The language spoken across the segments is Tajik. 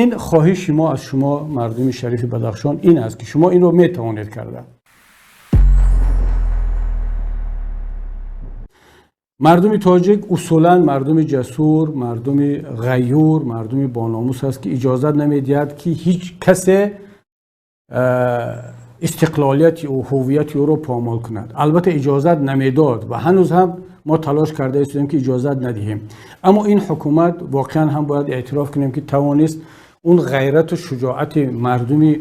Ин хоҳиши мо аз шумо, мардуми шарифи Бадахшон, ин аст, ки шумо инро метавонед карда. Мардуми тоҷик усулан мардуми ҷасур, мардуми ғайюр, мардуми бономус аст, ки иҷозат намедиҳад, ки ҳеҷ касе истиқлолияти ӯ, ҳуввияти ӯро помол кунад. Албатта, иҷозат намедод ва ҳанӯз ҳам мо талош карда истодем, ки иҷозат надиҳем. Аммо ин ҳукумат воқеан ҳам бояд эътироф кунем, ки тавонист он ғайрату шуҷоати мардуми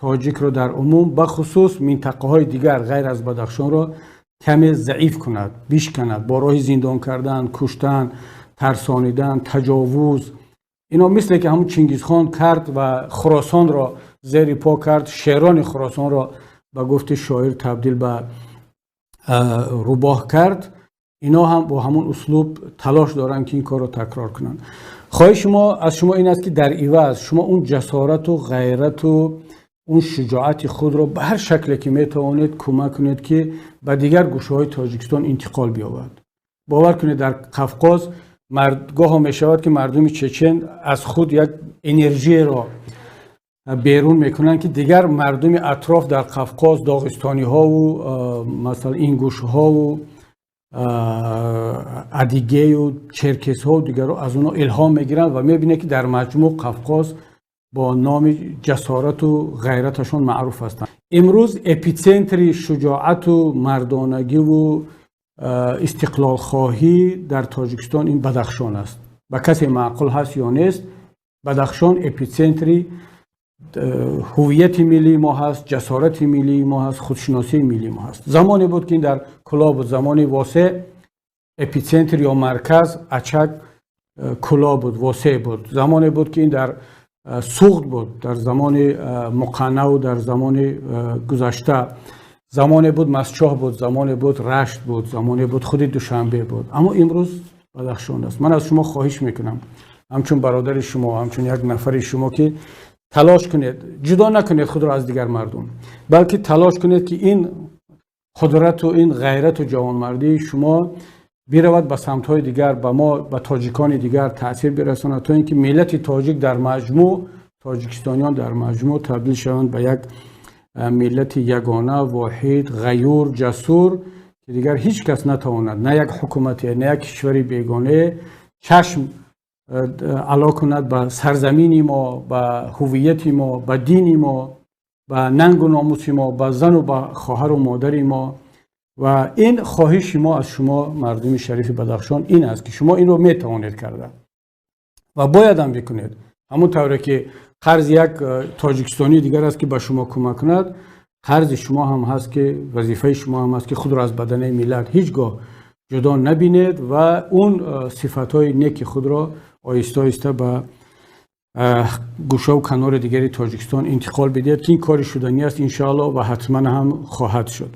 тоҷикро дар умум, бахусус минтақаҳои дигар ғайр аз Бадахшонро каме заиф кунад, бишканад бо роҳи зиндон кардан, куштан, тарсонидан, таҷовуз. Ино мисле ки ҳамун Чингизхон кард ва Хуросонро зери по кард, шерони Хуросонро ба гуфти шоир табдил ба рӯбоҳ кард, ино ҳам бо ҳамун услуб талош доранд, ки ин корро такрор кунанд. Хоҳиши мо аз шумо ин аст, ки дар иваз шумо он ҷасорату ғайрату он шуҷоати худро ба ҳар шакле ки метавонед кӯмак кунед, ки ба дигар гӯшаҳои Тоҷикистон интиқол биёбад. Бовар кунед, дар Қавқоз гоҳо мешавад, ки мардуми чечен аз худ як энержиеро берун мекунанд, ки дигар мардуми атроф дар Қавқоз, доғистониҳову масалан ингушҳову адигею черкесҳову дигарро аз онҳо илҳом мегиранд ва мебинед, ки дар маҷмӯъ Қавқоз бо номи ҷасорату ғайраташон маъруф ҳастанд. Имрӯз эпитсентри шуҷоату мардонагиву истиқлолхоҳӣ дар Тоҷикистон ин Бадахшон аст. Ба касе маъқул ҳаст ё нест, Бадахшон эпитсентри ҳуввияти миллии мо ҳаст, ҷасорати миллии мо ҳаст, худшиносии миллии мо ҳаст. Замоне буд, ки ин дар Кӯлоб буд. Замони Восеъ эпитсентр ё марказ Ачак, Кӯлоб буд, Восеъ буд. Замоне буд, ки ин дар Суғд буд, дар замони Муқаннаву дар замони гузашта. Замоне буд, Мастчоҳ буд, замоне буд, Рашт буд, замоне буд, худи Душанбе буд, аммо имрӯз Бадахшон аст. Ман аз шумо хоҳиш мекунам, ҳамчун бародари шумо, ҳамчун як нафари шумо, ки талош кунед, ҷудо накунед худро аз дигар мардум, балки талош кунед, ки ин қудрату ин ғайрату ҷавонмардии шумо биравад ба самтҳои дигар, ба мо, ба тоҷикони дигар таъсир бирасонад, то ин ки миллати тоҷик дар маҷмӯъ, тоҷикистониён дар маҷмӯъ табдил шаванд ба як миллати ягона, воҳид, ғаюр, ҷасур, ки дигар ҳеҷ кас натавонад, на як ҳукумате, на як кишвари бегонае чашм ало кунад ба сарзамини мо, ба ҳуввияти мо, ба дини мо, ба нангу номуси мо, ба зану ба хоҳару модари мо. Ва ин хоҳиши мо аз шумо, мардуми шарифи Бадахшон, ин аст, ки шумо инро метавонед карда ва боядам бикунед. Ҳамон тавре ки қарзи як тоҷикистонии дигар аст, ки ба шумо кӯмак кунад, қарзи шумо ҳам ҳаст, ки вазифаи шумо ҳам аст, ки худро аз баданаи миллат ҳеҷ гоҳ ҷудо набинед ва он сифатҳои неки худро оҳиста оҳиста ба гӯшаву канори дигари Тоҷикистон интиқол бидиҳед, ки ин кори шуданӣ аст, иншоалло, ва ҳатман ҳам хоҳад шуд.